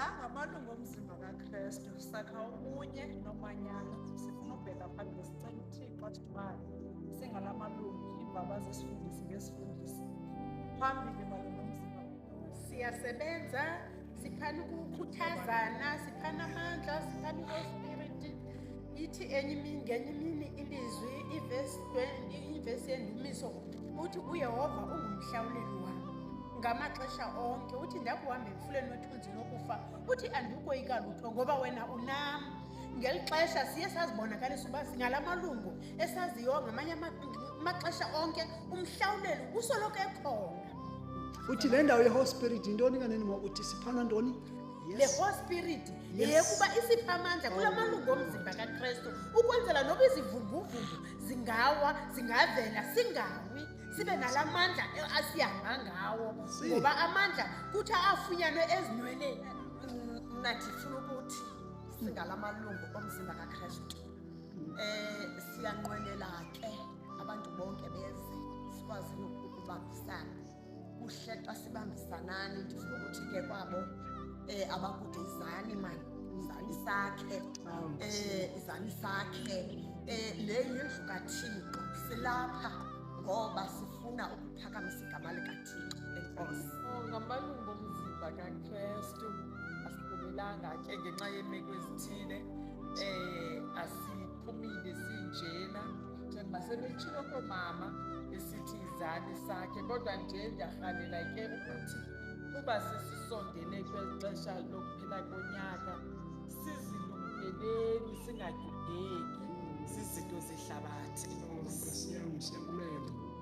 Njengamalungu omzimba kaKrestu sakha ubunye nomanyano, sifuna ubheka phambili, sicela uThixo asidibane singalamalungu iimbaba zesifundisi ngesifundisi phambili malungu omzimba. Siyasebenza, siphana ukukhuthazana, siphana amandla, siphana i-spirit. Ithi enye imini, ngenye imini ilizwi, ivesi 20, ivesi yendumiso, uthi uYehova ungumhlawuleli wam ngamaxesha onke. Uthi ndakuhamba emfuleni wethunzi lokufa, uthi andikoyika lutho ngoba wena unam. Ngeli xesha siye sazibonakalisa uba singala malungu esaziyo ngamanye amaxesha onke umhlawuleli usoloko ekhona. Uthi le ndawo ye-Holy Spirit yintoni kanene ma uthi siphana ntoni? Le Holy Spirit yeyekuba isipha amandla kula malungu omzimba kaKrestu, ukwenzela noba izivunguvungu zingawa, zingavela, singawi, sibe nala mandla asihamba ngawo, ngoba amandla kuthi afunyanwe ezinweleni. Mna ndifuna ukuthi singala malungu omzimba kaKrestu, siyanqwenela ke abantu bonke beze sikwazi ukubambisana. Kuhle xa sibambisanani. Ndifuna ukuthi ke kwabo abakude, izani mani, izani sakhe, izani sakhe. Le yindlu kaThixo, silapha ngoba sifuna ukuphakamisa igama likaThixo. Enkosi. Ngamalungu omzimba kaKrestu asiphumelanga ke ngenxa yeemeko ezithile, asiphumile sinjena njengoba sebetshilo koomama esithi izani sakhe, kodwa nje ndiyarhalela ke ukuthi kuba sesisondele kweli xesha lokuphela konyaka, sizilumkeleni singadyudeki zizinto zehlabathi. Nkosi yam, siyabulela.